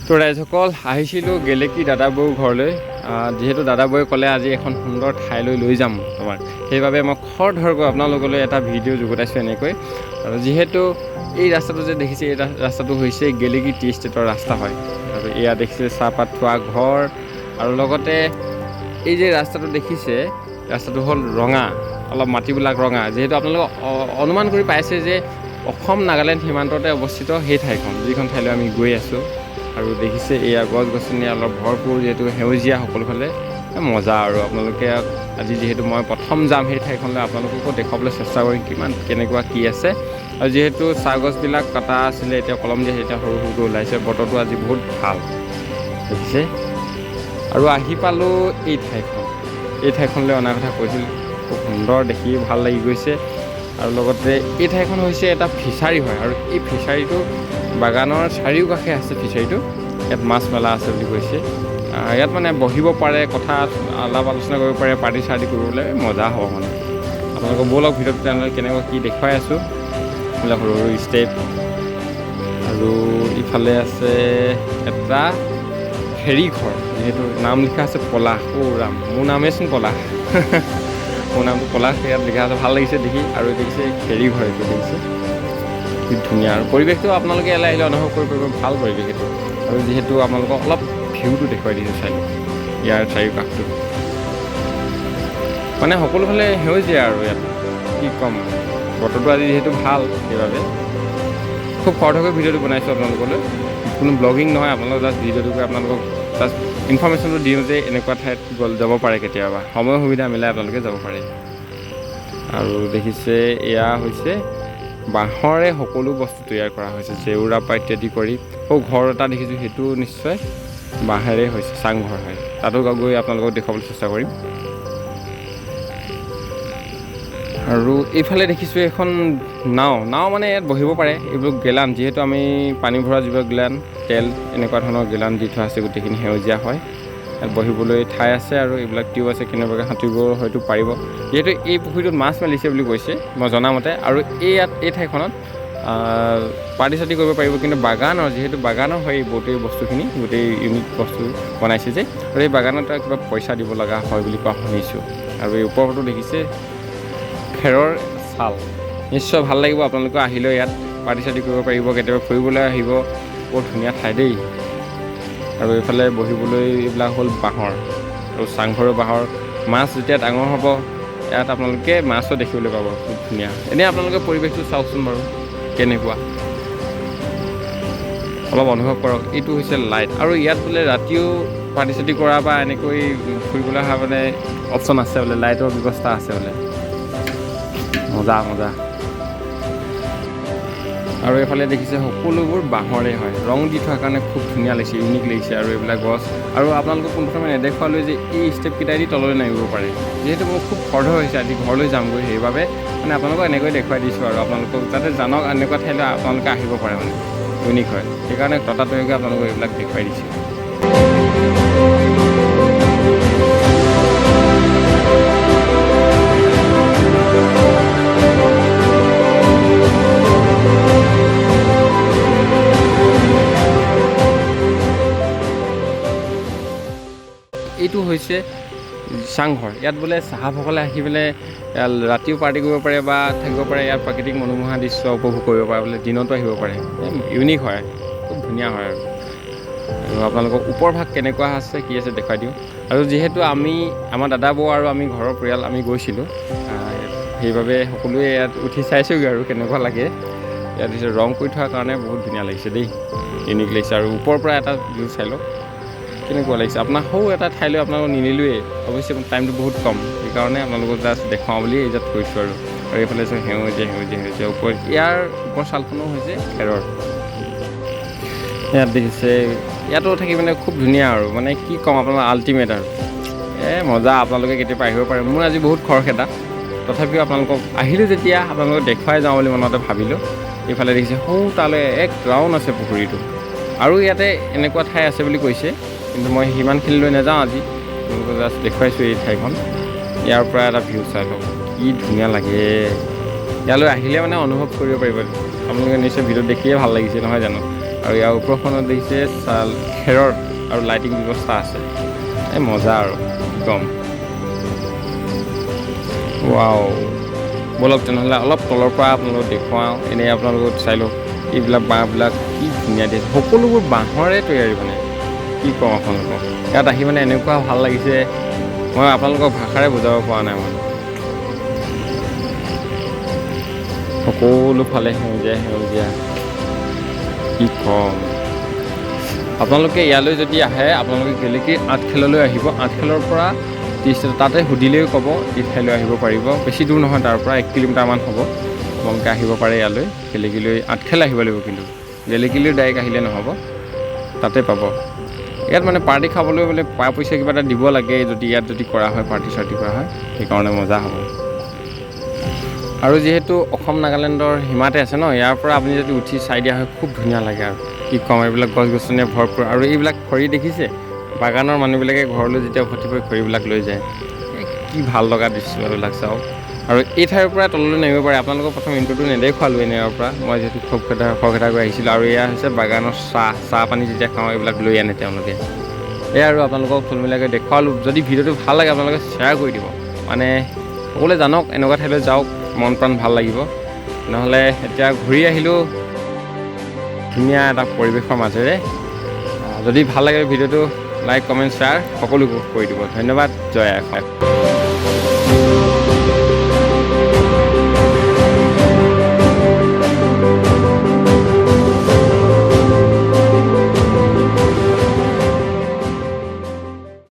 তো ৰাইজসকল, আহিছিলোঁ গেলেকী দাদা বৌৰ ঘৰলৈ। যিহেতু দাদা বৌয়ে ক'লে আজি এখন সুন্দৰ ঠাইলৈ লৈ যাম তোমাক, সেইবাবে মই খৰধৰকৈ আপোনালোকলৈ এটা ভিডিঅ' যুগুতাইছোঁ এনেকৈ। আৰু যিহেতু এই ৰাস্তাটো যে দেখিছে, এই ৰাস্তাটো হৈছে গেলেকী টি ষ্টেটৰ ৰাস্তা হয়। আৰু এয়া দেখিছে চাহপাত থোৱা ঘৰ। আৰু লগতে এই যে ৰাস্তাটো দেখিছে, ৰাস্তাটো হ'ল ৰঙা, অলপ মাটিবিলাক ৰঙা। যিহেতু আপোনালোকে অনুমান কৰি পাইছে যে অসম নাগালেণ্ড সীমান্ততে অৱস্থিত সেই ঠাইখন, যিখন ঠাইলৈ আমি গৈ আছোঁ। আৰু দেখিছে এয়া গছ গছনি অলপ ভৰপূৰ, যিহেতু সেউজীয়া সকলোফালে মজা। আৰু আপোনালোকে আজি যিহেতু মই প্ৰথম যাম সেই ঠাইখনলৈ, আপোনালোককো দেখুৱাবলৈ চেষ্টা কৰিম কিমান কেনেকুৱা কি আছে। আৰু যিহেতু চাহ গছবিলাক কটা আছিলে, এতিয়া কলম দিয়া, এতিয়া সৰু সৰুকৈ ওলাইছে। বতৰটো আজি বহুত ভাল দেখিছে। আৰু আহি পালোঁ এই ঠাইখন। এই ঠাইখনলৈ অনাৰ কথা কৈছিল, খুব সুন্দৰ, দেখি ভাল লাগি গৈছে। আৰু লগতে এই ঠাইখন হৈছে এটা ফিচাৰী হয়। আৰু এই ফিচাৰীটো বাগানৰ চাৰিওকাষে আছে। ফিচাৰীটো ইয়াত মাছ মেলা আছে বুলি কৈছে। ইয়াত মানে বহিব পাৰে, কথা আলাপ আলোচনা কৰিব পাৰে, পাৰ্টি চাৰ্টি কৰিবলৈ মজা হ'ব। মানে আপোনালোকক ব'লক ভিতৰত তেনেহ'লে কেনেকুৱা কি দেখুৱাই আছোঁ। এইবিলাক সৰু সৰু ষ্টেপ। আৰু ইফালে আছে এটা খেৰী ঘৰ, যিহেতু নাম লিখা আছে পলাশ। অ' ৰাম, মোৰ নামেইচোন পলাশ, মোৰ নামটো পলাশ ইয়াত লিখা আছে, ভাল লাগিছে দেখি। আৰু দেখিছে খেৰী ঘৰ এইটো, দেখিছে কি ধুনীয়া। আৰু পৰিৱেশটো আপোনালোকে ইয়ালৈ আহিলে অনুভৱ কৰিব পাৰিব, ভাল পৰিৱেশ এইটো। আৰু যিহেতু আপোনালোকক অলপ ভিউটো দেখুৱাই দিছোঁ, চাই লওক ইয়াৰ চাৰিওকাষটো, মানে সকলোফালে সেউজীয়া। আৰু ইয়াত কি ক'ম, বতৰটো আজি যিহেতু ভাল, সেইবাবে খুব খৰধৰকৈ ভিডিঅ'টো বনাইছোঁ আপোনালোকলৈ। কোনো ব্লগিং নহয়, আপোনালোক জাষ্ট ভিডিঅ'টো কৰি আপোনালোকক জাষ্ট ইনফৰ্মেশ্যনটো দিওঁ যে এনেকুৱা ঠাইত গ'ল যাব পাৰে, কেতিয়াবা সময় সুবিধা মিলাই আপোনালোকে যাব পাৰে। আৰু দেখিছে এয়া হৈছে বাঁহৰে সকলো বস্তু তৈয়াৰ কৰা হৈছে, জেওৰা পৰা ইত্যাদি কৰি। সৌ ঘৰ এটা দেখিছোঁ, সেইটো নিশ্চয় বাঁহেৰে হৈছে, চাংঘৰ হয়। তাতো গৈ আপোনালোকক দেখুৱাবলৈ চেষ্টা কৰিম। আৰু এইফালে দেখিছোঁ এখন নাও। নাও মানে ইয়াত বহিব পাৰে, এইবোৰ গেলান, যিহেতু আমি পানী ভৰা যিবোৰ গেলান, তেল এনেকুৱা ধৰণৰ গেলান দি থোৱা আছে, গোটেইখিনি সেউজীয়া হয়। ইয়াত বহিবলৈ ঠাই আছে আৰু এইবিলাক টিউব আছে, কেনেবাকৈ সাঁতুৰিব হয়তো পাৰিব। যিহেতু এই পুখুৰীটোত মাছ মেলিছে বুলি কৈছে মই জনামতে। আৰু এই ইয়াত এই ঠাইখনত পাৰ্টি চাৰ্টি কৰিব পাৰিব, কিন্তু বাগানৰ, যিহেতু বাগানৰ হয় এই গোটেই বস্তুখিনি, গোটেই ইউনিক বস্তু বনাইছে যে, আৰু এই বাগানত কিবা পইচা দিব লগা হয় বুলি কোৱা শুনিছোঁ। আৰু এই ওপৰতো দেখিছে খেৰৰ ছাল, নিশ্চয় ভাল লাগিব। আপোনালোকে আহিলেও ইয়াত পাৰ্টি চাৰ্টি কৰিব পাৰিব, কেতিয়াবা ফুৰিবলৈ আহিব, বৰ ধুনীয়া ঠাই দেই। আৰু এইফালে বহিবলৈ এইবিলাক হ'ল বাঁহৰ আৰু চাংঘৰো বাঁহৰ। মাছ যেতিয়া ডাঙৰ হ'ব ইয়াত আপোনালোকে মাছো দেখিবলৈ পাব, খুব ধুনীয়া। এনেই আপোনালোকে পৰিৱেশটো চাওকচোন বাৰু কেনেকুৱা, অলপ অনুভৱ কৰক। এইটো হৈছে লাইট। আৰু ইয়াত বোলে ৰাতিও পাৰ্টি চাৰ্টি কৰা বা এনেকৈ ফুৰিবলৈ অহা মানে অপশ্যন আছে বোলে, লাইটৰ ব্যৱস্থা আছে বোলে। মজা মজা। আৰু এইফালে দেখিছে সকলোবোৰ বাঁহৰে হয়, ৰং দি থোৱাৰ কাৰণে খুব ধুনীয়া লাগিছে, ইউনিক লাগিছে। আৰু এইবিলাক গছ, আৰু আপোনালোকক পোনপ্ৰথমে নেদেখুৱালৈ যে এই ষ্টেপকেইটাই দি তললৈ নামিব পাৰে। যিহেতু মোৰ খুব খৰধৰ হৈছে, আজি ঘৰলৈ যামগৈ, সেইবাবে মানে আপোনালোকক এনেকৈ দেখুৱাই দিছোঁ আৰু আপোনালোকক যাতে জানক এনেকুৱা ঠাইলৈ আপোনালোকে আহিব পাৰে, মানে ইউনিক হয়, সেইকাৰণে ততাতৈয়াকৈ আপোনালোকক এইবিলাক দেখুৱাই দিছোঁ। এইটো হৈছে চাংঘৰ। ইয়াত বোলে চাহাবসকলে আহি পেলাই ৰাতিও পাৰ্টি কৰিব পাৰে বা থাকিব পাৰে, ইয়াৰ প্ৰাকৃতিক মনোমোহা দৃশ্য উপভোগ কৰিব পাৰে বোলে, দিনতো আহিব পাৰে। ইউনিক হয়, খুব ধুনীয়া হয়। আৰু আপোনালোকক ওপৰ ভাগ কেনেকুৱা আছে কি আছে দেখুৱাই দিওঁ। আৰু যিহেতু আমি আমাৰ দাদা বৌ আৰু আমি ঘৰৰ পৰিয়াল আমি গৈছিলোঁ, সেইবাবে সকলোৱে ইয়াত উঠি চাইছোঁগৈ আৰু কেনেকুৱা লাগে। ইয়াত দিছে ৰং কৰি থোৱাৰ কাৰণে বহুত ধুনীয়া লাগিছে দেই, ইউনিক লাগিছে। আৰু ওপৰৰ পৰা এটা ভিউ চাই লওক কেনেকুৱা লাগিছে। আপোনাৰ সৰু এটা ঠাইলৈ আপোনালোকক নিনিলোৱেই, অৱশ্যে টাইমটো বহুত কম, সেইকাৰণে আপোনালোকক জাষ্ট দেখুৱাওঁ বুলি এই জাত কৰিছোঁ। আৰু আৰু এইফালে চাওক সেউজীয়া সেউজীয়া সেউজীয়া ওপৰত, ইয়াৰ ওপৰ ছালখনো হৈছে খেৰৰ। ইয়াত দেখিছে ইয়াতো থাকি মানে খুব ধুনীয়া আৰু মানে কি ক'ম আপোনালোক, আল্টিমেট আৰু মজা। আপোনালোকে কেতিয়াবা আহিব পাৰে। মোৰ আজি বহুত খৰখেদা, তথাপিও আপোনালোকক আহিলোঁ যেতিয়া আপোনালোকক দেখুৱাই যাওঁ বুলি মনতে ভাবিলোঁ। এইফালে দেখিছে সৌ তালৈ এক ৰাউণ্ড আছে পুখুৰীটো। আৰু ইয়াতে এনেকুৱা ঠাই আছে বুলি কৈছে, কিন্তু মই সিমানখিনিলৈ নাযাওঁ আজি, আপোনালোকক জাষ্ট দেখুৱাইছোঁ এই ঠাইখন। ইয়াৰ পৰা এটা ভিউ চাই লওক কি ধুনীয়া লাগে। ইয়ালৈ আহিলে মানে অনুভৱ কৰিব পাৰিব আপোনালোকে, নিশ্চয় ভিডিঅ'ত দেখিয়ে ভাল লাগিছে নহয় জানো। আৰু ইয়াৰ ওপৰখনত দেখিছে চাল খেৰৰ আৰু লাইটিং ব্যৱস্থা আছে। এই মজা আৰু কি ক'ম, ৱাও। ব'লক তেনেহ'লে অলপ তলৰ পৰা আপোনালোকক দেখুৱাওঁ। এনেই আপোনালোকক চাই লওক, এইবিলাক বাঁহবিলাক কি ধুনীয়া দিছে, সকলোবোৰ বাঁহৰে তৈয়াৰী। মানে কি কওঁ আপোনালোকক, ইয়াত আহি মানে এনেকুৱা ভাল লাগিছে, মই আপোনালোকক ভাষাৰে বুজাব পৰা নাই। মানে সকলো ফালে সেউজীয়া সেউজীয়া, কি ক'ম। আপোনালোকে ইয়ালৈ যদি আহে, আপোনালোকে গেলেকী আঠখেললৈ আহিব। আঠখেলৰ পৰা 30 তাতে সুধিলেও ক'ব, এই ঠাইলৈ আহিব পাৰিব। বেছি দূৰ নহয়, তাৰ পৰা 1 কিলোমিটাৰমান হ'ব। আপোনালোকে আহিব পাৰে ইয়ালৈ, গেলেকীলৈ আঠখেল আহিব লাগিব, কিন্তু গেলেকীলৈ ডাইৰেক্ট আহিলে নহ'ব, তাতে পাব। ইয়াত মানে পাৰ্টি খাবলৈ বোলে পইচা কিবা এটা দিব লাগে, যদি ইয়াত যদি কৰা হয়, পাৰ্টি চাৰ্টি কৰা হয়, সেইকাৰণে মজা হ'ব। আৰু যিহেতু অসম নাগালেণ্ডৰ সীমাতে আছে ন, ইয়াৰ পৰা আপুনি যদি উঠি চাই দিয়া হয়, খুব ধুনীয়া লাগে। আৰু কি ক'ম, এইবিলাক গছ গছনিয়ে ভৰপূৰ। আৰু এইবিলাক খৰি দেখিছে, বাগানৰ মানুহবিলাকে ঘৰলৈ যেতিয়া উভতি গৈ খৰিবিলাক লৈ যায়। এই কি ভাল লগা দৃশ্য এইবিলাক চাওক। আৰু এই ঠাইৰ পৰা তললৈ নামিব পাৰে। আপোনালোকক প্ৰথম ইণ্ট্ৰটো নেদেখুৱালোঁ এনেই। ইয়াৰ পৰা মই যিহেতু খুব খৰখেদা কৰি আহিছিলোঁ। আৰু এয়া হৈছে বাগানৰ চাহ, চাহ পানী যেতিয়া খাওঁ, এইবিলাক লৈ আনে তেওঁলোকে। এয়া আৰু আপোনালোকক থুলমূলীয়াকৈ দেখুৱালোঁ। যদি ভিডিঅ'টো ভাল লাগে, আপোনালোকে শ্বেয়াৰ কৰি দিব, মানে সকলোৱে জানক, এনেকুৱা ঠাইলৈ যাওক, মন প্ৰাণ ভাল লাগিব। নহ'লে এতিয়া ঘূৰি আহিলোঁ ধুনীয়া এটা পৰিৱেশৰ মাজেৰে। যদি ভাল লাগে ভিডিঅ'টো, লাইক, কমেণ্ট, শ্বেয়াৰ সকলো কৰি দিব। ধন্যবাদ। জয় আই অসম।